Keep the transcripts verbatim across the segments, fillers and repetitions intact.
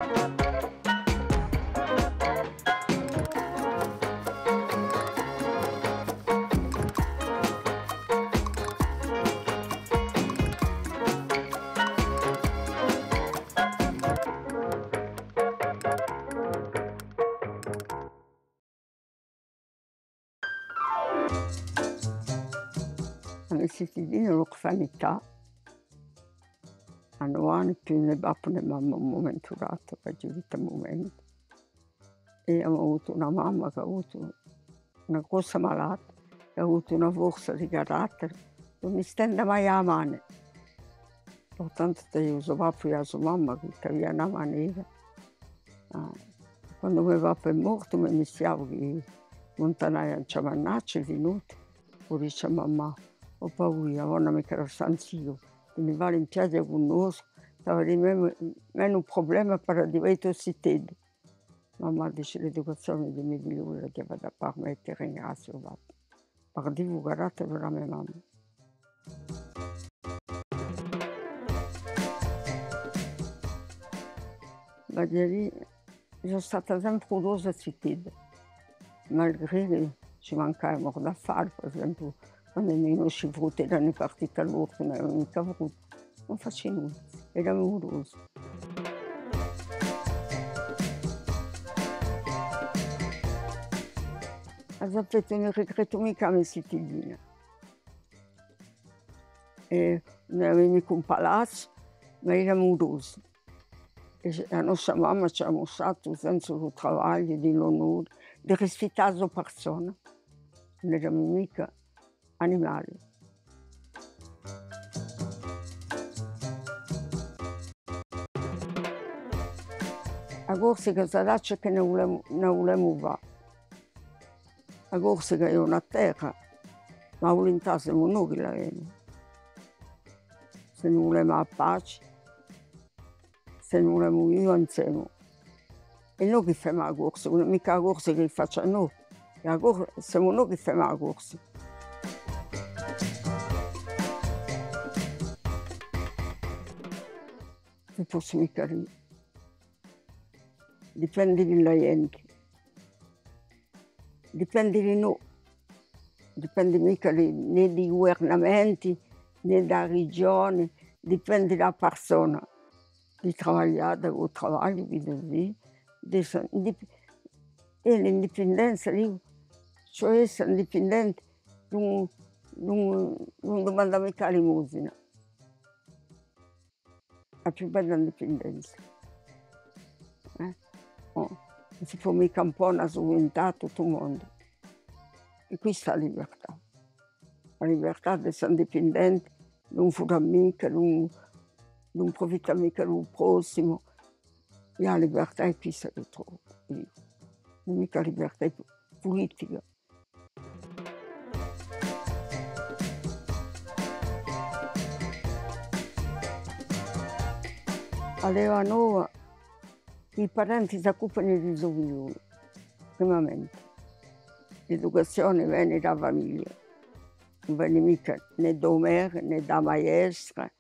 A me zitellina, l'orfanità, ùn anu più nè babbu nè mamma à un mumentu datu, ch'aghju dettu à un mumentu. È avemu avutu una mamma chì hà avutu una grossa malata, chì hà avutu una forza di carattere, ùn mi stenda mai a manu. Purtantu, eiu, u so babbu è a so mamma, chì, chì avianu a manera. Ah, quandu me babbu hè mortu, mi, mi dicia chì muntanaiu à Ciamannaccia, hè vinutu, u dice à mamma: "O Paulina, avà ùn mi carica stanzia, ti ni vai in piaghja cù nossi, t'avarè menu, menu prublemi à parlà di voi ziteddi." Mamma dice: "L'educazione di me figliolu l'aghju da permette, ringraziu u babbu." Par dì u carattere di a me mamma. Vogliu dì, sò stata sempre uriusa zitedda, malgré chì ci mancava mori da fà, par esempiu, quandu i nosci frutti eranu partiti à l'ortu, ùn avemu micca frutti. Ùn facia nudda, eramu uriusi. Aghju fattu, ùn rigrettu micca a me zitellina. È ùn avemu micca un palazzu, ma eramu uriusi. È a nostra mamma ci hà mustratu u sensu di u travagliu, di l'onore, di rispittà a so parsona. Ùn eramu micca animali. A Corsica s'aghju da dì chì ne vulemu, ne vulemu fà. A Corsica hè una terra, ma a vulintà semu noi chì l'avemu. S'è no vulemu a pace, s'è no vulemu vive inseme. Hè noi chì femu a Corsica, ùn hè micca a Corsica chì face à noi. Hè a Cor-, semu noi chì femu a Corsica. Ùn possu micca dì. Dipendi di a ghjenti. Dipendi di no-, dipendi micca di, nè di i guvernamenti, nè di a rigioni, dipendi da a parsona. Di travaglià, da u travagliu, di, di, di, di, è l'indipindenza, dicu, cioè esse indipendenti, ùn, ùn, ùn dumanda micca limosina. A più bella indipendenza. Eh? Oh, ùn si pò micca impone a so vulintà à tuttu u mondu. È questa hè a libertà. A libertà d'esse indipendenti, d'ùn furà micca, d'ùn, d'ùn prufittà micca di u prossimu. È a libertà hè questa ch'o trovu eiu. Ùn hè micca a libertà pu-, pulitica. A leva nova, i parenti s'occupanu di i so figlioli, primamente. L'educazione vene da a famiglia, ùn vene micca nè da u merre, nè da a maestra,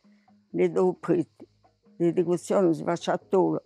nè da u prete. L'educazione si face à tola,